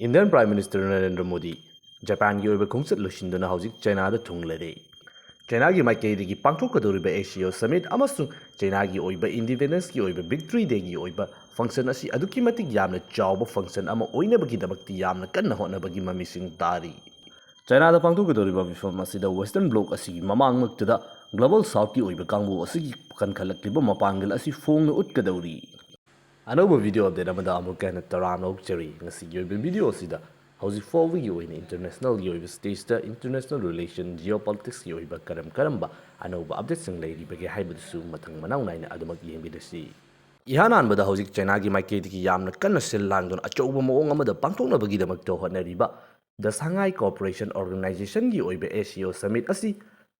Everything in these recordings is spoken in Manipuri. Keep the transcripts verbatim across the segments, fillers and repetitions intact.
Indian Prime Minister Narendra Modi ꯖꯄꯥꯟꯒꯤ ꯑꯣꯏꯕ ꯈꯣꯡꯆꯠ ꯂꯣꯏꯁꯤꯟꯗꯨꯅ ꯍꯧꯖꯤꯛ ꯆꯥꯏꯅꯥꯗ ꯊꯨꯡꯂꯔꯦ꯫ ꯆꯥꯏꯅꯥꯒꯤ ꯃꯥꯏꯀꯩꯗꯒꯤ ꯄꯥꯡꯊꯣꯛꯀꯗꯧꯔꯤꯕ ASEAN Summit ꯑꯃꯁꯨꯡ ꯆꯥꯏꯅꯥꯒꯤ ꯑꯣꯏꯕ Independence ꯀꯤ ꯑꯣꯏꯕ Victory Day ꯒꯤ ꯑꯣꯏꯕ function ꯑꯁꯤ ꯑꯗꯨꯛꯀꯤ ꯃꯇꯤꯛ ꯌꯥꯝꯅ ꯆꯥꯎꯕ function ꯑꯃ ꯑꯣꯏꯅꯕꯒꯤꯗꯃꯛꯇꯤ ꯌꯥꯝꯅ ꯀꯟꯅ ꯍꯣꯠꯅꯕꯒꯤ ꯃꯃꯤꯁꯤꯡ ꯇꯥꯔꯤ꯫ ꯆꯥꯏꯅꯥꯗ ꯄꯥꯡꯊꯣꯛꯀꯗꯧꯔꯤꯕ ꯃꯤꯐꯝ ꯑꯁꯤꯗ Western Bloc ꯑꯁꯤꯒꯤ ꯃꯃꯥꯡꯃꯛꯇꯗ Global South ꯀꯤ ꯑꯣꯏꯕ ꯀꯥꯡꯕꯨ ꯑꯁꯤꯒꯤ ꯀꯟꯈꯠꯂꯛꯂꯤꯕ ꯃꯄꯥꯡꯒꯜ ꯑꯁꯤ ꯐꯣꯡꯅ ꯎꯠꯀꯗꯧꯔꯤ꯫ ꯑꯅꯧꯕ video update ꯑꯃꯗ ꯑꯃꯨꯛꯀ ꯍꯟꯅ ꯇꯔꯥꯝꯅ ꯑꯣꯛꯆꯔꯤ꯫ ꯉꯁꯤꯒꯤ ꯑꯣꯏꯕ video ꯑꯁꯤꯗ ꯍꯧꯖꯤꯛ ꯐꯥꯎꯕꯒꯤ ꯑꯣꯏꯅ international ꯒꯤ ꯑꯣꯏꯕ stage ꯇ international relation, geopolitics ꯀꯤ ꯑꯣꯏꯕ ꯀꯔꯝ ꯀꯔꯝꯕ ꯑꯅꯧꯕ update ꯁꯤꯡ ꯂꯩꯔꯤꯕꯒꯦ ꯍꯥꯏꯕꯗꯨꯁꯨ ꯃꯊꯪ ꯃꯅꯥꯎ ꯅꯥꯏꯅ ꯑꯗꯨꯃꯛ ꯌꯦꯡꯃꯤꯟꯅꯁꯤ꯫ ꯏꯍꯥꯟ ꯍꯥꯟꯕꯗ ꯍꯧꯖꯤꯛ ꯆꯥꯏꯅꯥꯒꯤ ꯃꯥꯏꯀꯩꯗꯒꯤ ꯌꯥꯝꯅ ꯀꯟꯅ ꯁꯤꯜ ꯂꯥꯡꯗꯨꯅ ꯑꯆꯧꯕ ꯃꯑꯣꯡ ꯑꯃꯗ ꯄꯥꯡꯊꯣꯛꯅꯕꯒꯤꯗꯃꯛꯇ ꯍꯣꯠꯅꯔꯤꯕ The Shanghai Cooperation Organization ꯒꯤ ꯑꯣꯏꯕ ASEAN Summit ꯑꯁꯤ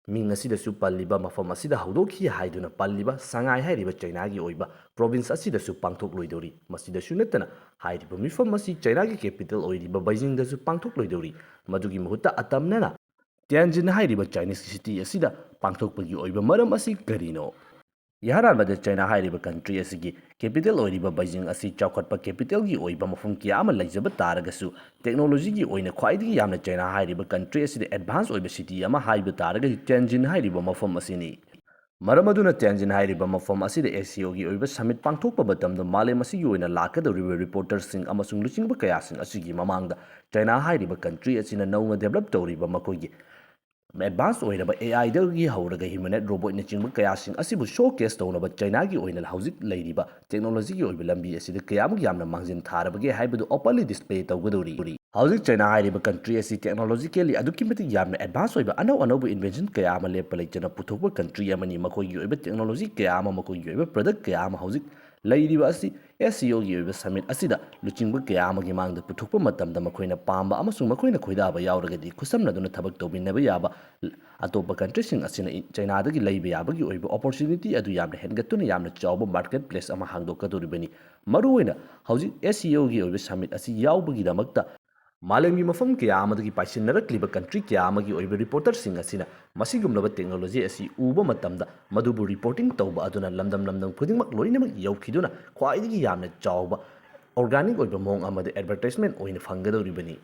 ꯃꯤꯡ ꯑꯁꯤꯗꯁꯨ ꯄꯜꯂꯤꯕ ꯃꯐꯝ ꯑꯁꯤꯗ ꯍꯧꯗꯣꯛꯈꯤ ꯍꯥꯏꯗꯨꯅ ꯄꯜꯂꯤꯕ ꯁꯉꯥꯏ ꯍꯥꯏꯔꯤꯕ ꯆꯥꯏꯅꯥꯒꯤ ꯑꯣꯏꯕ province ꯑꯁꯤꯗꯁꯨ ꯄꯥꯡꯊꯣꯛꯂꯣꯏꯗꯧꯔꯤ꯫ ꯃꯁꯤꯗꯁꯨ ꯅꯠꯇꯅ ꯍꯥꯏꯔꯤꯕ ꯃꯤꯐꯝ ꯑꯁꯤ ꯆꯥꯏꯅꯥꯒꯤ capital ꯑꯣꯏꯔꯤꯕ ꯕꯩꯖꯤꯡꯗꯁꯨ ꯄꯥꯡꯊꯣꯛꯂꯣꯏꯗꯧꯔꯤ꯫ ꯃꯗꯨꯒꯤ ꯃꯍꯨꯠꯇ ꯑꯇꯝꯅꯅ Tianjin ꯍꯥꯏꯔꯤꯕ Chinese city ꯑꯁꯤꯗ ꯄꯥꯡꯊꯣꯛꯄꯒꯤ ꯑꯣꯏꯕ ꯃꯔꯝ ꯑꯁꯤ ꯀꯔꯤꯅꯣ? ꯏꯍꯥꯟ ꯍꯥꯟꯕꯗ ꯆꯥꯏꯅꯥ ꯍꯥꯏꯔꯤꯕ country ꯑꯁꯤꯒꯤ capital ꯑꯣꯏꯔꯤꯕ ꯕꯩꯖꯤꯡ ꯑꯁꯤ ꯆꯥꯎꯈꯠꯄ capital ꯒꯤ ꯑꯣꯏꯕ ꯃꯐꯝ ꯀꯌꯥ ꯑꯃ ꯂꯩꯖꯕ ꯇꯥꯔꯒꯁꯨ, technology ꯒꯤ ꯑꯣꯏꯅ ꯈ꯭ꯋꯥꯏꯗꯒꯤ ꯌꯥꯝꯅ ꯆꯥꯏꯅꯥ ꯍꯥꯏꯔꯤꯕ country ꯑꯁꯤꯗ advance ꯑꯣꯏꯕ city ꯑꯃ ꯍꯥꯏꯕ ꯇꯥꯔꯒꯗꯤ Tianjin ꯍꯥꯏꯔꯤꯕ ꯃꯐꯝ ꯑꯁꯤꯅꯤ꯫ ꯃꯔꯝ ꯑꯗꯨꯅ Tianjin ꯍꯥꯏꯔꯤꯕ ꯃꯐꯝ ꯑꯁꯤꯗ ASEAN ꯒꯤ ꯑꯣꯏꯕ summit ꯄꯥꯡꯊꯣꯛꯄ ꯃꯇꯝꯗ ꯃꯥꯂꯦꯝ ꯑꯁꯤꯒꯤ ꯑꯣꯏꯅ ꯂꯥꯛꯀꯗꯧꯔꯤꯕ reporter ꯁꯤꯡ ꯑꯃꯁꯨꯡ ꯂꯨꯆꯤꯡꯕ ꯀꯌꯥꯁꯤꯡ ꯑꯁꯤꯒꯤ ꯃꯃꯥꯡꯗ ꯆꯥꯏꯅꯥ ꯍꯥꯏꯔꯤꯕ country ꯑꯁꯤꯅ ꯅꯧꯅ develop ꯇꯧꯔꯤꯕ ꯃꯈꯣꯏꯒꯤ advance ꯑꯣꯏꯔꯕ AI ꯗꯒꯤ ꯍꯧꯔꯒ humanoid robot ꯅꯆꯤꯡꯕ ꯀꯌꯥꯁꯤꯡ ꯑꯁꯤꯕꯨ showcase ꯇꯧꯅꯕ ꯆꯥꯏꯅꯥꯒꯤ ꯑꯣꯏꯅ ꯍꯧꯖꯤꯛ ꯂꯩꯔꯤꯕ technology ꯒꯤ ꯑꯣꯏꯕ ꯂꯝꯕꯤ ꯑꯁꯤꯗ ꯀꯌꯥꯃꯨꯛ ꯌꯥꯝꯅ ꯃꯥꯡꯖꯤꯟ ꯊꯥꯔꯕꯒꯦ ꯍꯥꯏꯕꯗꯨ openly display ꯇꯧꯒꯗꯧꯔꯤ꯫ ꯍꯧꯖꯤꯛ ꯆꯥꯏꯅꯥ ꯍꯥꯏꯔꯤꯕ country ꯑꯁꯤ technologically ꯑꯗꯨꯛꯀꯤ ꯃꯇꯤꯛ ꯌꯥꯝꯅ advance ꯑꯣꯏꯕ ꯑꯅꯧ ꯑꯅꯧꯕ invention ꯀꯌꯥ ꯑꯃ ꯂꯦꯞꯄ ꯂꯩꯇꯅ ꯄꯨꯊꯣꯛꯄ country ꯑꯃꯅꯤ꯫ ꯃꯈꯣꯏꯒꯤ ꯑꯣꯏꯕ technology ꯀꯌꯥ ꯑꯃ, ꯃꯈꯣꯏꯒꯤ ꯑꯣꯏꯕ product ꯀꯌꯥ ꯑꯃ ꯍꯧꯖꯤꯛ ꯂꯩꯔꯤꯕ ꯑꯁꯤ ASEAN ꯒꯤ ꯑꯣꯏꯕ summit ꯑꯁꯤꯗ ꯂꯨꯆꯤꯡꯕ ꯀꯌꯥ ꯑꯃꯒꯤ ꯃꯥꯡꯗ ꯄꯨꯊꯣꯛꯄ ꯃꯇꯝꯗ ꯃꯈꯣꯏꯅ ꯄꯥꯝꯕ ꯑꯃꯁꯨꯡ ꯃꯈꯣꯏꯅ ꯈꯣꯏꯗꯥꯕ ꯌꯥꯎꯔꯒꯗꯤ ꯈꯨꯠꯁꯝꯅꯗꯨꯅ ꯊꯕꯛ ꯇꯧꯃꯤꯟꯅꯕ ꯌꯥꯕ ꯑꯇꯣꯞꯄ country ꯁꯤꯡ ꯑꯁꯤꯅ ꯏ-, ꯆꯥꯏꯅꯥꯗꯒꯤ ꯂꯩꯕ ꯌꯥꯕꯒꯤ ꯑꯣꯏꯕ opportunity ꯑꯗꯨ ꯌꯥꯝꯅ ꯍꯦꯟꯒꯠꯇꯨꯅ ꯌꯥꯝꯅ ꯆꯥꯎꯕ market place ꯑꯃ ꯍꯥꯡꯗꯣꯛꯀꯗꯧꯔꯤꯕꯅꯤ꯫ ꯃꯔꯨꯑꯣꯏꯅ ꯍꯧꯖꯤꯛ ASEAN ꯒꯤ ꯑꯣꯏꯕ summit ꯑꯁꯤ ꯌꯥꯎꯕꯒꯤꯗꯃꯛꯇ ꯃꯥꯂꯦꯝꯒꯤ ꯃꯐꯝ ꯀꯌꯥ ꯑꯃꯗꯒꯤ ꯄꯥꯏꯁꯤꯟꯅꯔꯛꯂꯤꯕ country ꯀꯌꯥ ꯑꯃꯒꯤ ꯑꯣꯏꯕ reporter ꯁꯤꯡ ꯑꯁꯤꯅ ꯃꯁꯤꯒꯨꯝꯂꯕ technology ꯑꯁꯤ ꯎꯕ ꯃꯇꯝꯗ ꯃꯗꯨꯕꯨ reporting ꯇꯧꯕ ꯑꯗꯨꯅ ꯂꯝꯗꯝ ꯂꯝꯗꯝ ꯈꯨꯗꯤꯡꯃꯛ ꯂꯣꯏꯅꯃꯛ ꯌꯧꯈꯤꯗꯨꯅ ꯈ꯭ꯋꯥꯏꯗꯒꯤ ꯌꯥꯝꯅ ꯆꯥꯎꯕ organic ꯑꯣꯏꯕ ꯃꯑꯣꯡ ꯑꯃꯗ advertisement ꯑꯣꯏꯅ ꯐꯪꯒꯗꯧꯔꯤꯕꯅꯤ꯫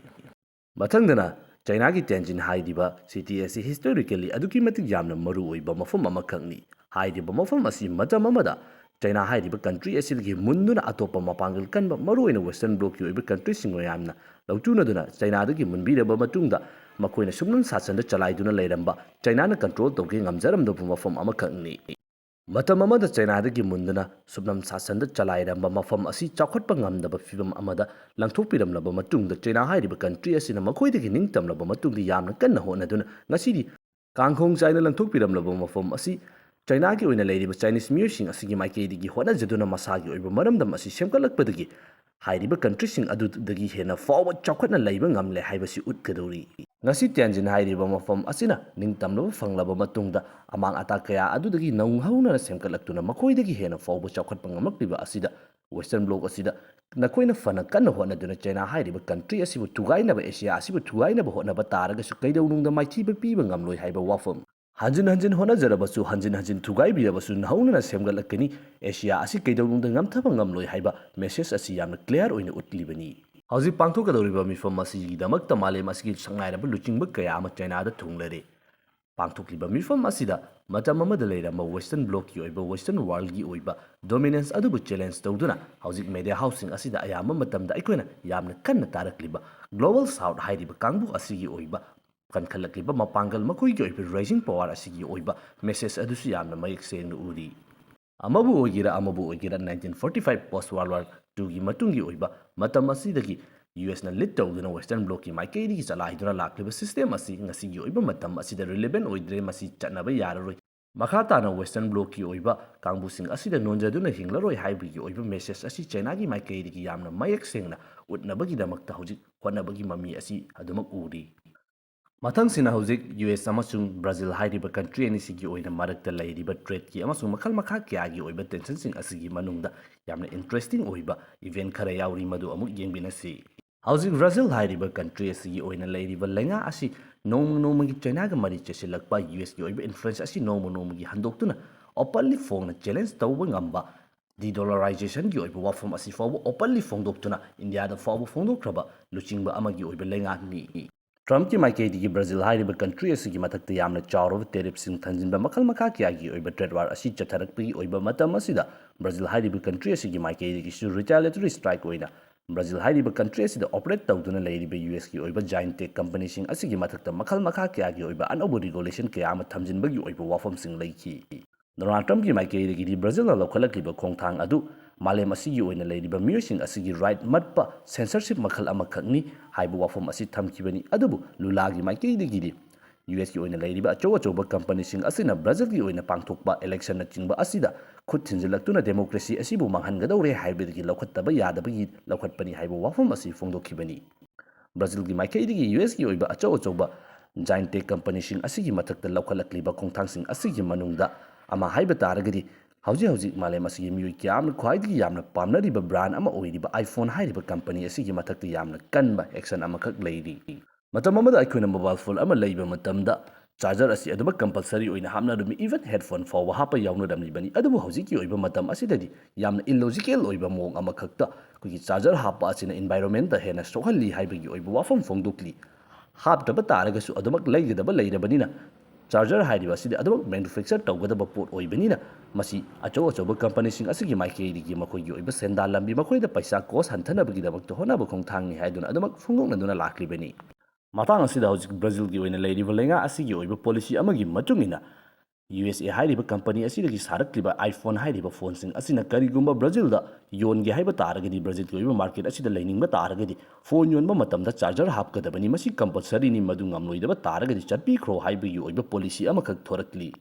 ꯃꯊꯪꯗꯅ ꯆꯩꯅꯥꯒꯤ ꯇꯦꯟꯖꯤꯟ ꯍꯥꯏꯔꯤꯕ city ꯑꯁꯤ historically ꯑꯗꯨꯛꯀꯤ ꯃꯇꯤꯛ ꯌꯥꯝꯅ ꯃꯔꯨ ꯑꯣꯏꯕ ꯃꯐꯝ ꯑꯃꯈꯛꯅꯤ꯫ ꯍꯥꯏꯔꯤꯕ ꯃꯐꯝ ꯑꯁꯤ ꯃꯇꯝ ꯑꯃꯗ ꯆꯩꯅꯥ ꯍꯥꯏꯔꯤꯕ country ꯑꯁꯤꯗꯒꯤ ꯃꯨꯟꯗꯨꯅ ꯑꯇꯣꯞꯄ ꯃꯄꯥꯡꯒꯜ ꯀꯟꯕ ꯃꯔꯨꯑꯣꯏꯅ Western blockꯀꯤ ꯑꯣꯏꯕ countryꯁꯤꯡ ꯃꯌꯥꯝꯅ ꯂꯧꯇꯨꯅꯗꯨꯅ ꯆꯩꯅꯥꯗꯒꯤ ꯃꯨꯟꯕꯤꯔꯕ ꯃꯇꯨꯡꯗ ꯃꯈꯣꯏꯅ ꯁꯨꯞꯅꯝ ꯁꯥꯁꯟꯗ ꯆꯂꯥꯏꯗꯨꯅ ꯂꯩꯔꯝꯕ, ꯆꯩꯅꯥꯅ control ꯇꯧꯒꯦ ꯉꯝꯖꯔꯝꯗꯕ ꯃꯐꯝ ꯑꯃꯈꯛꯅꯤ꯫ ꯃꯇꯝ ꯑꯃꯗ ꯆꯩꯅꯥꯗꯒꯤ ꯃꯨꯟꯗꯨꯅ ꯁꯨꯞꯅꯝ ꯁꯥꯁꯟꯗ ꯆꯂꯥꯏꯔꯝꯕ ꯃꯐꯝ ꯑꯁꯤ ꯆꯥꯎꯈꯠꯄ ꯉꯝꯗꯕ ꯐꯤꯚꯝ ꯑꯃꯗ ꯂꯪꯊꯣꯛꯄꯤꯔꯝꯂꯕ ꯃꯇꯨꯡꯗ, ꯆꯩꯅꯥ ꯍꯥꯏꯔꯤꯕ country ꯑꯁꯤꯅ ꯃꯈꯣꯏꯗꯒꯤ ꯅꯤꯡꯇꯝꯂꯕ ꯃꯇꯨꯡꯗ ꯌꯥꯝꯅ ꯀꯟꯅ ꯍꯣꯠꯅꯗꯨꯅ ꯉꯁꯤꯗꯤ ꯀꯥꯡꯈꯣꯡ ꯆꯥꯏꯅ ꯂꯪꯊꯣꯛꯄꯤꯔꯝꯂꯕ ꯃꯐꯝ ꯑꯁꯤ ꯆꯩꯅꯥꯒꯤ ꯑꯣꯏꯅ ꯂꯩꯔꯤꯕ Chinese ꯃꯤꯑꯣꯏꯁꯤꯡ ꯑꯁꯤꯒꯤ ꯃꯥꯏꯀꯩꯗꯒꯤ ꯍꯣꯠꯅꯖꯗꯨꯅ ꯃꯁꯥꯒꯤ ꯑꯣꯏꯕ ꯃꯔꯝꯗꯝ ꯑꯁꯤ ꯁꯦꯝꯒꯠꯂꯛꯄꯗꯒꯤ ꯍꯥꯏꯔꯤꯕ countryꯁꯤꯡ ꯑꯗꯨꯗꯒꯤ ꯍꯦꯟꯅ ꯐꯥꯎꯕ ꯆꯥꯎꯈꯠꯅ ꯂꯩꯕ ꯉꯝꯂꯦ ꯍꯥꯏꯕꯁꯤ ꯎꯠꯀꯗꯧꯔꯤ꯫ ꯉꯁꯤ ꯇꯦꯟꯖꯤꯟ ꯍꯥꯏꯔꯤꯕ ꯃꯐꯝ ꯑꯁꯤꯅ ꯅꯤꯡꯇꯝꯂꯕ ꯐꯪꯂꯕ ꯃꯇꯨꯡꯗ, ꯑꯃꯥꯡ ꯑꯇꯥ ꯀꯌꯥ ꯑꯗꯨꯗꯒꯤ ꯅꯧꯍꯧꯅꯅ ꯁꯦꯝꯒꯠꯂꯛꯇꯨꯅ ꯃꯈꯣꯏꯗꯒꯤ ꯍꯦꯟꯅ ꯐꯥꯎꯕ ꯆꯥꯎꯈꯠꯄ ꯉꯝꯂꯛꯂꯤꯕ ꯑꯁꯤꯗ, Western block ꯑꯁꯤꯗ ꯅꯈꯣꯏꯅ ꯐꯅ ꯀꯟꯅ ꯍꯣꯠꯅꯗꯨꯅ ꯆꯩꯅꯥ ꯍꯥꯏꯔꯤꯕ country ꯑꯁꯤꯕꯨ ꯊꯨꯒꯥꯏꯅꯕ, ꯑꯦꯁꯤꯌꯥ ꯑꯁꯤꯕꯨ ꯊꯨꯒꯥꯏꯅꯕ ꯍꯣꯠꯅꯕ ꯇꯥꯔꯒꯁꯨ ꯀꯩꯗꯧꯅꯨꯡꯗ ꯃꯥꯏꯊꯤꯕ ꯄꯤꯕ ꯉꯝꯂꯣꯏ ꯍꯥꯏꯕ ꯋꯥꯐꯝ꯫ ꯍꯟꯖꯤꯟ ꯍꯟꯖꯤꯟ ꯍꯣꯠꯅꯖꯔꯕꯁꯨ, ꯍꯟꯖꯤꯟ ꯍꯟꯖꯤꯟ ꯊꯨꯒꯥꯏꯕꯤꯔꯕꯁꯨ ꯅꯧꯍꯧꯅꯅ ꯁꯦꯝꯒꯠꯂꯛꯀꯅꯤ꯫ ꯑꯦꯁꯤꯌꯥ ꯑꯁꯤ ꯀꯩꯗꯧꯅꯨꯡꯗ ꯉꯝꯊꯕ ꯉꯝꯂꯣꯏ ꯍꯥꯏꯕ message ꯑꯁꯤ ꯌꯥꯝꯅ clear ꯑꯣꯏꯅ ꯎꯠꯂꯤꯕꯅꯤ꯫ ꯍꯧꯖꯤꯛ ꯄꯥꯡꯊꯣꯛꯀꯗꯧꯔꯤꯕ ꯃꯤꯐꯝ ꯑꯁꯤꯒꯤꯗꯃꯛꯇ ꯃꯥꯂꯦꯝ ꯑꯁꯤꯒꯤ ꯁꯛꯅꯥꯏꯔꯕ ꯂꯨꯆꯤꯡꯕ ꯀꯌꯥ ꯑꯃ ꯆꯩꯅꯥꯗ ꯊꯨꯡꯂꯔꯦ꯫ ꯄꯥꯡꯊꯣꯛꯂꯤꯕ ꯃꯤꯐꯝ ꯑꯁꯤꯗ ꯃꯇꯝ ꯑꯃꯗ ꯂꯩꯔꯝꯕ Western blockꯀꯤ ꯑꯣꯏꯕ, Western worldꯀꯤ ꯑꯣꯏꯕ dominance ꯑꯗꯨꯕꯨ challenge ꯇꯧꯗꯨꯅ ꯍꯧꯖꯤꯛ media houseꯁꯤꯡ ꯑꯁꯤꯗ ꯑꯌꯥꯝꯕ ꯃꯇꯝꯗ ꯑꯩꯈꯣꯏꯅ ꯌꯥꯝꯅ ꯀꯟꯅ ꯇꯥꯔꯛꯂꯤꯕ Global South ꯍꯥꯏꯔꯤꯕ ꯀꯥꯡꯕꯨ ꯑꯁꯤꯒꯤ ꯑꯣꯏꯕ ꯀꯟꯈꯠꯂꯛꯂꯤꯕ ꯃꯄꯥꯡꯒꯜ, ꯃꯈꯣꯏꯒꯤ ꯑꯣꯏꯕ rising power ꯑꯁꯤꯒꯤ ꯑꯣꯏꯕ message ꯑꯗꯨꯁꯨ ꯌꯥꯝꯅ ꯃꯌꯦꯛ ꯁꯦꯡꯅ ꯎꯔꯤ꯫ ꯑꯃꯕꯨ ꯑꯣꯏꯒꯦꯔꯥ, ꯑꯃꯕꯨ ꯑꯣꯏꯒꯦꯔꯥ, nineteen forty five post World War twoꯒꯤ ꯃꯇꯨꯡꯒꯤ ꯑꯣꯏꯕ ꯃꯇꯝ ꯑꯁꯤꯗꯒꯤ USꯅ lead ꯇꯧꯗꯨꯅ Western blockꯀꯤ ꯃꯥꯏꯀꯩꯗꯒꯤ ꯆꯂꯥꯏꯗꯨꯅ ꯂꯥꯛꯂꯤꯕ system ꯑꯁꯤ ꯉꯁꯤꯒꯤ ꯑꯣꯏꯕ ꯃꯇꯝ ꯑꯁꯤꯗ relevant ꯑꯣꯏꯗ꯭ꯔꯦ, ꯃꯁꯤ ꯆꯠꯅꯕ ꯌꯥꯔꯔꯣꯏ꯫ ꯃꯈꯥ ꯇꯥꯅ Western blockꯀꯤ ꯑꯣꯏꯕ ꯀꯥꯡꯕꯨꯁꯤꯡ ꯑꯁꯤꯗ ꯅꯣꯟꯖꯗꯨꯅ ꯍꯤꯡꯂꯔꯣꯏ ꯍꯥꯏꯕꯒꯤ ꯑꯣꯏꯕ message ꯑꯁꯤ ꯆꯩꯅꯥꯒꯤ ꯃꯥꯏꯀꯩꯗꯒꯤ ꯌꯥꯝꯅ ꯃꯌꯦꯛ ꯁꯦꯡꯅ ꯎꯠꯅꯕꯒꯤꯗꯃꯛꯇ ꯍꯧꯖꯤꯛ ꯍꯣꯠꯅꯕꯒꯤ ꯃꯃꯤ ꯑꯁꯤ ꯑꯗꯨꯃꯛ ꯎꯔꯤ꯫ ꯃꯊꯪꯁꯤꯅ ꯍꯧꯖꯤꯛ US ꯑꯃꯁꯨꯡ Brazil ꯍꯥꯏꯔꯤꯕ country ꯑꯅꯤꯁꯤꯒꯤ ꯑꯣꯏꯅ ꯃꯔꯛꯇ ꯂꯩꯔꯤꯕ tradeꯀꯤ ꯑꯃꯁꯨꯡ ꯃꯈꯜ ꯃꯈꯥ ꯀꯌꯥꯒꯤ ꯑꯣꯏꯕ tensionꯁꯤꯡ ꯑꯁꯤꯒꯤ ꯃꯅꯨꯡꯗ ꯌꯥꯝꯅ interesting ꯑꯣꯏꯕ event ꯈꯔ ꯌꯥꯎꯔꯤ, ꯃꯗꯨ ꯑꯃꯨꯛ ꯌꯦꯡꯃꯤꯟꯅꯁꯤ꯫ ꯍꯧꯖꯤꯛ Brazil ꯍꯥꯏꯔꯤꯕ country ꯑꯁꯤꯒꯤ ꯑꯣꯏꯅ ꯂꯩꯔꯤꯕ ꯂꯩꯉꯥꯛ ꯑꯁꯤ ꯅꯣꯡꯃ ꯅꯣꯡꯃꯒꯤ ꯆꯩꯅꯥꯒ ꯃꯔꯤ ꯆꯦꯁꯤꯜꯂꯛꯄ, USꯀꯤ ꯑꯣꯏꯕ influence ꯑꯁꯤ ꯅꯣꯡꯃ ꯅꯣꯡꯃꯒꯤ ꯍꯟꯗꯣꯛꯇꯨꯅ openly ꯐꯣꯡꯅ challenge ꯇꯧꯕ ꯉꯝꯕ, De-dollarizationꯒꯤ ꯑꯣꯏꯕ ꯋꯥꯐꯝ ꯑꯁꯤ ꯐꯥꯎꯕ openly ꯐꯣꯡꯗꯣꯛꯇꯨꯅ ꯏꯟꯗꯤꯌꯥꯗ ꯐꯥꯎꯕ ꯐꯣꯡꯗꯣꯛꯈ꯭ꯔꯕ ꯂꯨꯆꯤꯡꯕ ꯑꯃꯒꯤ ꯑꯣꯏꯕ ꯂꯩꯉꯥꯛꯅꯤ꯫ ꯇ꯭ꯔꯝꯞꯀꯤ ꯃꯥꯏꯀꯩꯗꯒꯤ ꯕ꯭ꯔꯥꯖꯤꯜ ꯍꯥꯏꯔꯤꯕ country ꯑꯁꯤꯒꯤ ꯃꯊꯛꯇ ꯌꯥꯝꯅ ꯆꯥꯎꯔꯕ tariffꯁꯤꯡ ꯊꯝꯖꯤꯟꯕ ꯃꯈꯜ ꯃꯈꯥ ꯀꯌꯥꯒꯤ ꯑꯣꯏꯕ trade war ꯑꯁꯤ ꯆꯠꯊꯔꯛꯄꯒꯤ ꯑꯣꯏꯕ ꯃꯇꯝ ꯑꯁꯤꯗ ꯕ꯭ꯔꯥꯖꯤꯜ ꯍꯥꯏꯔꯤꯕ country ꯑꯁꯤꯒꯤ ꯃꯥꯏꯀꯩꯗꯒꯤꯁꯨ retaliatory strike ꯑꯣꯏꯅ ꯕ꯭ꯔꯥꯖꯤꯜ ꯍꯥꯏꯔꯤꯕ country ꯑꯁꯤꯗ operate ꯇꯧꯗꯨꯅ ꯂꯩꯔꯤꯕ USꯀꯤ ꯑꯣꯏꯕ giant tech companyꯁꯤꯡ ꯑꯁꯤꯒꯤ ꯃꯊꯛꯇ ꯃꯈꯜ ꯃꯈꯥ ꯀꯌꯥꯒꯤ ꯑꯣꯏꯕ ꯑꯅꯧꯕ regulation ꯀꯌꯥ ꯑꯃ ꯊꯝꯖꯤꯟꯕꯒꯤ ꯑꯣꯏꯕ ꯋꯥꯐꯝꯁꯤꯡ ꯂꯩꯈꯤ꯫ ꯗꯣꯅꯥꯜꯗ ꯇ꯭ꯔꯝꯞꯀꯤ ꯃꯥꯏꯀꯩꯗꯒꯤꯗꯤ ꯕ꯭ꯔꯥꯖꯤꯜꯅ ꯂꯧꯈꯠꯂꯛꯂꯤꯕ ꯈꯣꯡꯊꯥꯡ ꯑꯗꯨ ꯃꯥꯂꯦꯝ ꯑꯁꯤꯒꯤ ꯑꯣꯏꯅ ꯂꯩꯔꯤꯕ ꯃꯤꯑꯣꯏꯁꯤꯡ ꯑꯁꯤꯒꯤ right ꯃꯠꯄ censorship ꯃꯈꯜ ꯑꯃꯈꯛꯅꯤ ꯍꯥꯏꯕ ꯋꯥꯐꯝ ꯑꯁꯤ ꯊꯝꯈꯤꯕꯅꯤ꯫ ꯑꯗꯨꯕꯨ ꯂꯨꯂꯥꯒꯤ ꯃꯥꯏꯀꯩꯗꯒꯤꯗꯤ USꯀꯤ ꯑꯣꯏꯅ ꯂꯩꯔꯤꯕ ꯑꯆꯧ ꯑꯆꯧꯕ companyꯁꯤꯡ ꯑꯁꯤꯅ ꯕ꯭ꯔꯥꯖꯤꯜꯒꯤ ꯑꯣꯏꯅ ꯄꯥꯡꯊꯣꯛꯄ electionꯅꯆꯤꯡꯕ ꯑꯁꯤꯗ ꯈꯨꯠ ꯊꯤꯟꯖꯤꯜꯂꯛꯇꯨꯅ democracy ꯑꯁꯤꯕꯨ ꯃꯥꯡꯍꯟꯒꯗꯧꯔꯦ ꯍꯥꯏꯕꯗꯒꯤ ꯂꯧꯈꯠꯇꯕ ꯌꯥꯗꯕꯒꯤ ꯂꯧꯈꯠꯄꯅꯤ ꯍꯥꯏꯕ ꯋꯥꯐꯝ ꯑꯁꯤ ꯐꯣꯡꯗꯣꯛꯈꯤꯕꯅꯤ꯫ ꯕ꯭ꯔꯥꯖꯤꯜꯒꯤ ꯃꯥꯏꯀꯩꯗꯒꯤ USꯀꯤ ꯑꯣꯏꯕ ꯑꯆꯧ ꯑꯆꯧꯕ giant tech companyꯁꯤꯡ ꯑꯁꯤꯒꯤ ꯃꯊꯛꯇ ꯂꯧꯈꯠꯂꯛꯂꯤꯕ ꯈꯣꯡꯊꯥꯡꯁꯤꯡ ꯑꯁꯤꯒꯤ ꯃꯅꯨꯡꯗ ꯑꯃ ꯍꯥꯏꯕ ꯇꯥꯔꯒꯗꯤ, ꯍꯧꯖꯤꯛ ꯍꯧꯖꯤꯛ ꯃꯥꯂꯦꯝ ꯑꯁꯤꯒꯤ ꯃꯤꯑꯣꯏ ꯀꯌꯥ ꯑꯃꯅ ꯈ꯭ꯋꯥꯏꯗꯒꯤ ꯌꯥꯝꯅ ꯄꯥꯝꯅꯔꯤꯕ brand ꯑꯃ ꯑꯣꯏꯔꯤꯕ iPhone ꯍꯥꯏꯔꯤꯕ company ꯑꯁꯤꯒꯤ ꯃꯊꯛꯇ ꯌꯥꯝꯅ ꯀꯟꯕ action ꯑꯃꯈꯛ ꯂꯩꯔꯤ꯫ ꯃꯇꯝ ꯑꯃꯗ ꯑꯩꯈꯣꯏꯅ mobile phone ꯑꯃ ꯂꯩꯕ ꯃꯇꯝꯗ charger ꯑꯁꯤ ꯑꯗꯨꯃꯛ compulsory ꯑꯣꯏꯅ ꯍꯥꯞꯅꯔꯝꯃꯤ, even headphone ꯐꯥꯎꯕ ꯍꯥꯞꯄ ꯌꯥꯎꯅꯔꯝꯂꯤꯕꯅꯤ꯫ ꯑꯗꯨꯕꯨ ꯍꯧꯖꯤꯛꯀꯤ ꯑꯣꯏꯕ ꯃꯇꯝ ꯑꯁꯤꯗꯗꯤ ꯌꯥꯝꯅ illogical ꯑꯣꯏꯕ ꯃꯑꯣꯡ ꯑꯃꯈꯛꯇ ꯑꯩꯈꯣꯏꯒꯤ charger ꯍꯥꯞꯄ ꯑꯁꯤꯅ environmentꯇ ꯍꯦꯟꯅ ꯁꯣꯛꯍꯜꯂꯤ ꯍꯥꯏꯕꯒꯤ ꯑꯣꯏꯕ ꯋꯥꯐꯝ ꯐꯣꯡꯗꯣꯛꯂꯤ꯫ ꯍꯥꯞꯇꯕ ꯇꯥꯔꯒꯁꯨ ꯑꯗꯨꯃꯛ ꯂꯩꯒꯗꯕ ꯂꯩꯔꯕꯅꯤꯅ, charger ꯍꯥꯏꯔꯤꯕ ꯑꯁꯤꯗꯤ ꯑꯗꯨꯃꯛ manufacture ꯇꯧꯒꯗꯕ ꯄꯣꯠ ꯑꯣꯏꯕꯅꯤꯅ, ꯃꯁꯤ ꯑꯆꯧ ꯑꯆꯧꯕ companyꯁꯤꯡ ꯑꯁꯤꯒꯤ ꯃꯥꯏꯀꯩꯗꯒꯤ ꯃꯈꯣꯏꯒꯤ ꯑꯣꯏꯕ ꯁꯦꯟꯗꯥꯟ ꯂꯝꯕꯤ, ꯃꯈꯣꯏꯗ ꯄꯩꯁꯥ cost ꯍꯟꯊꯅꯕꯒꯤꯗꯃꯛꯇ ꯍꯣꯠꯅꯕ ꯈꯣꯡꯊꯥꯡꯅꯤ ꯍꯥꯏꯗꯨꯅ ꯑꯗꯨꯃꯛ ꯐꯣꯡꯗꯣꯛꯅꯗꯨꯅ ꯂꯥꯛꯂꯤꯕꯅꯤ꯫ ꯃꯇꯥꯡ ꯑꯁꯤꯗ ꯍꯧꯖꯤꯛ ꯕ꯭ꯔꯥꯖꯤꯜꯒꯤ ꯑꯣꯏꯅ ꯂꯩꯔꯤꯕ ꯂꯩꯉꯥꯛ ꯑꯁꯤꯒꯤ ꯑꯣꯏꯕ policy ꯑꯃꯒꯤ ꯃꯇꯨꯡ ꯏꯟꯅ, USA ꯍꯥꯏꯔꯤꯕ company ꯑꯁꯤꯗꯒꯤ ꯁꯥꯔꯛꯂꯤꯕ iPhone ꯍꯥꯏꯔꯤꯕ phoneꯁꯤꯡ ꯑꯁꯤꯅ ꯀꯔꯤꯒꯨꯝꯕ ꯕ꯭ꯔꯥꯖꯤꯜꯗ ꯌꯣꯟꯒꯦ ꯍꯥꯏꯕ ꯇꯥꯔꯒꯗꯤ, ꯕ꯭ꯔꯥꯖꯤꯜꯒꯤ ꯑꯣꯏꯕ market ꯑꯁꯤꯗ ꯂꯩꯅꯤꯡꯕ ꯇꯥꯔꯒꯗꯤ, phone ꯌꯣꯟꯕ ꯃꯇꯝꯗ charger ꯍꯥꯞꯀꯗꯕꯅꯤ, ꯃꯁꯤ compulsoryꯅꯤ, ꯃꯗꯨ ꯉꯝꯂꯣꯏꯗꯕ ꯇꯥꯔꯒꯗꯤ ꯆꯠꯄꯤꯈ꯭ꯔꯣ ꯍꯥꯏꯕꯒꯤ ꯑꯣꯏꯕ policy ꯑꯃꯈꯛ ꯊꯣꯔꯛꯂꯤ꯫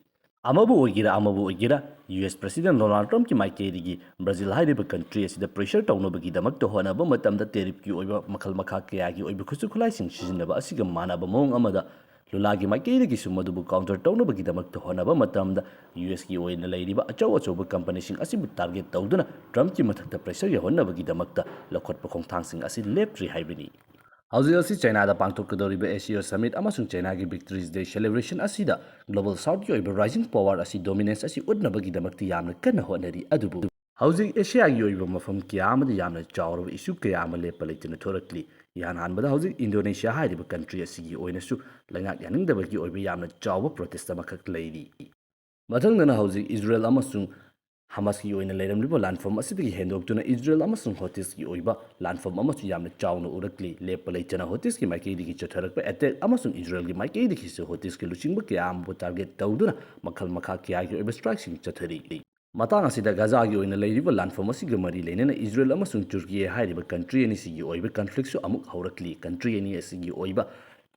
ꯑꯃꯕꯨ ꯑꯣꯏꯒꯦꯔꯥ, ꯑꯃꯕꯨ ꯑꯣꯏꯒꯦꯔꯥ, US President Donald Trumpꯀꯤ ꯃꯥꯏꯀꯩꯗꯒꯤ ꯕ꯭ꯔꯥꯖꯤꯜ ꯍꯥꯏꯔꯤꯕ country ꯑꯁꯤꯗ pressure ꯇꯧꯅꯕꯒꯤꯗꯃꯛꯇ ꯍꯣꯠꯅꯕ ꯃꯇꯝꯗ, tariffꯀꯤ ꯑꯣꯏꯕ ꯃꯈꯜ ꯃꯈꯥ ꯀꯌꯥꯒꯤ ꯑꯣꯏꯕ ꯈꯨꯠꯁꯨ ꯈꯨꯠꯂꯥꯏꯁꯤꯡ ꯁꯤꯖꯤꯟꯅꯕ ꯑꯁꯤꯒ ꯃꯥꯟꯅꯕ ꯃꯑꯣꯡ ꯑꯃꯗ, ꯂꯨꯂꯥꯒꯤ ꯃꯥꯏꯀꯩꯗꯒꯤꯁꯨ ꯃꯗꯨꯕꯨ counter ꯇꯧꯅꯕꯒꯤꯗꯃꯛꯇ ꯍꯣꯠꯅꯕ ꯃꯇꯝꯗ, USꯀꯤ ꯑꯣꯏꯅ ꯂꯩꯔꯤꯕ ꯑꯆꯧ ꯑꯆꯧꯕ companyꯁꯤꯡ ꯑꯁꯤꯕꯨ target ꯇꯧꯗꯨꯅ Trumpꯀꯤ ꯃꯊꯛꯇ pressure ꯌꯧꯍꯟꯅꯕꯒꯤꯗꯃꯛꯇ ꯂꯧꯈꯠꯄ ꯈꯣꯡꯊꯥꯡꯁꯤꯡ ꯑꯁꯤ ꯂꯦꯞꯇ꯭ꯔꯤ ꯍꯥꯏꯕꯅꯤ꯫ ꯍꯧꯖꯤꯛ ꯑꯁꯤ ꯆꯥꯏꯅꯥꯗ ꯄꯥꯡꯊꯣꯛꯀꯗꯧꯔꯤꯕ ASEAN Summit ꯑꯃꯁꯨꯡ ꯆꯥꯏꯅꯥꯒꯤ Victory's Day celebration ꯑꯁꯤꯗ Global Southꯀꯤ ꯑꯣꯏꯕ rising power ꯑꯁꯤ dominance ꯑꯁꯤ ꯎꯠꯅꯕꯒꯤꯗꯃꯛꯇ ꯌꯥꯝꯅ ꯀꯟꯅ ꯍꯣꯠꯅꯔꯤ꯫ ꯑꯗꯨꯕꯨ ꯍꯧꯖꯤꯛ ꯑꯦꯁꯤꯌꯥꯒꯤ ꯑꯣꯏꯕ ꯃꯐꯝ ꯀꯌꯥ ꯑꯃꯗ ꯌꯥꯝꯅ ꯆꯥꯎꯔꯕ issue ꯀꯌꯥ ꯑꯃ ꯂꯦꯞꯄ ꯂꯩꯇꯅ ꯊꯣꯔꯛꯂꯤ꯫ ꯏꯍꯥꯟ ꯍꯥꯟꯕꯗ ꯍꯧꯖꯤꯛ ꯏꯟꯗꯣꯅꯦꯁꯤꯌꯥ ꯍꯥꯏꯔꯤꯕ country ꯑꯁꯤꯒꯤ ꯑꯣꯏꯅꯁꯨ ꯂꯩꯉꯥꯛ ꯌꯥꯅꯤꯡꯗꯕꯒꯤ ꯑꯣꯏꯕ ꯌꯥꯝꯅ ꯆꯥꯎꯕ protest ꯑꯃꯈꯛ ꯂꯩꯔꯤ꯫ ꯃꯊꯪꯗꯅ ꯍꯧꯖꯤꯛ ꯏꯖꯔꯦꯜ ꯑꯃꯁꯨꯡ ꯍꯃꯥꯁꯀꯤ ꯑꯣꯏꯅ ꯂꯩꯔꯝꯂꯤꯕ ꯂꯥꯟꯐꯝ ꯑꯁꯤꯗꯒꯤ ꯍꯦꯟꯗꯣꯛꯇꯨꯅ ꯏꯖꯔꯦꯜ ꯑꯃꯁꯨꯡ ꯍꯣꯇꯤꯁꯀꯤ ꯑꯣꯏꯕ ꯂꯥꯟꯐꯝ ꯑꯃꯁꯨ ꯌꯥꯝꯅ ꯆꯥꯎꯅ ꯎꯔꯛꯂꯤ꯫ ꯂꯦꯞꯄ ꯂꯩꯇꯅ ꯍꯣꯇꯤꯁꯀꯤ ꯃꯥꯏꯀꯩꯗꯒꯤ ꯆꯠꯊꯔꯛꯄ attack ꯑꯃꯁꯨꯡ ꯏꯖꯔꯦꯜꯒꯤ ꯃꯥꯏꯀꯩꯗꯒꯤꯁꯨ ꯍꯣꯇꯤꯁꯀꯤ ꯂꯨꯆꯤꯡꯕ ꯀꯌꯥ ꯑꯃꯕꯨ target ꯇꯧꯗꯨꯅ ꯃꯈꯜ ꯃꯈꯥ ꯀꯌꯥꯒꯤ ꯑꯣꯏꯕ strikeꯁꯤꯡ ꯆꯠꯊꯔꯤ꯫ ꯃꯇꯥꯡ ꯑꯁꯤꯗ ꯒꯥꯖꯥꯒꯤ ꯑꯣꯏꯅ ꯂꯩꯔꯤꯕ ꯂꯥꯟꯐꯝ ꯑꯁꯤꯒ ꯃꯔꯤ ꯂꯩꯅꯅ ꯏꯖꯔꯦꯜ ꯑꯃꯁꯨꯡ ꯇꯨꯔꯀꯤ ꯍꯥꯏꯔꯤꯕ country ꯑꯅꯤꯁꯤꯒꯤ ꯑꯣꯏꯕ conflictꯁꯨ ꯑꯃꯨꯛ ꯍꯧꯔꯛꯂꯤ꯫ Country ꯑꯅꯤ ꯑꯁꯤꯒꯤ ꯑꯣꯏꯕ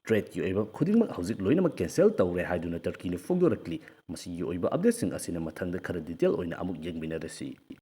tradeꯀꯤ ꯑꯣꯏꯕ ꯈꯨꯗꯤꯡꯃꯛ ꯍꯧꯖꯤꯛ ꯂꯣꯏꯅꯃꯛ cancel ꯇꯧꯔꯦ ꯍꯥꯏꯗꯨꯅ ꯇꯔꯀꯤꯅ ꯐꯣꯡꯗꯣꯔꯛꯂꯤ꯫ ꯃꯁꯤꯒꯤ ꯑꯣꯏꯕ updateꯁꯤꯡ ꯑꯁꯤꯅ ꯃꯊꯪꯗ ꯈꯔ detail ꯑꯣꯏꯅ ꯑꯃꯨꯛ ꯌꯦꯡꯃꯤꯟꯅꯔꯁꯤ꯫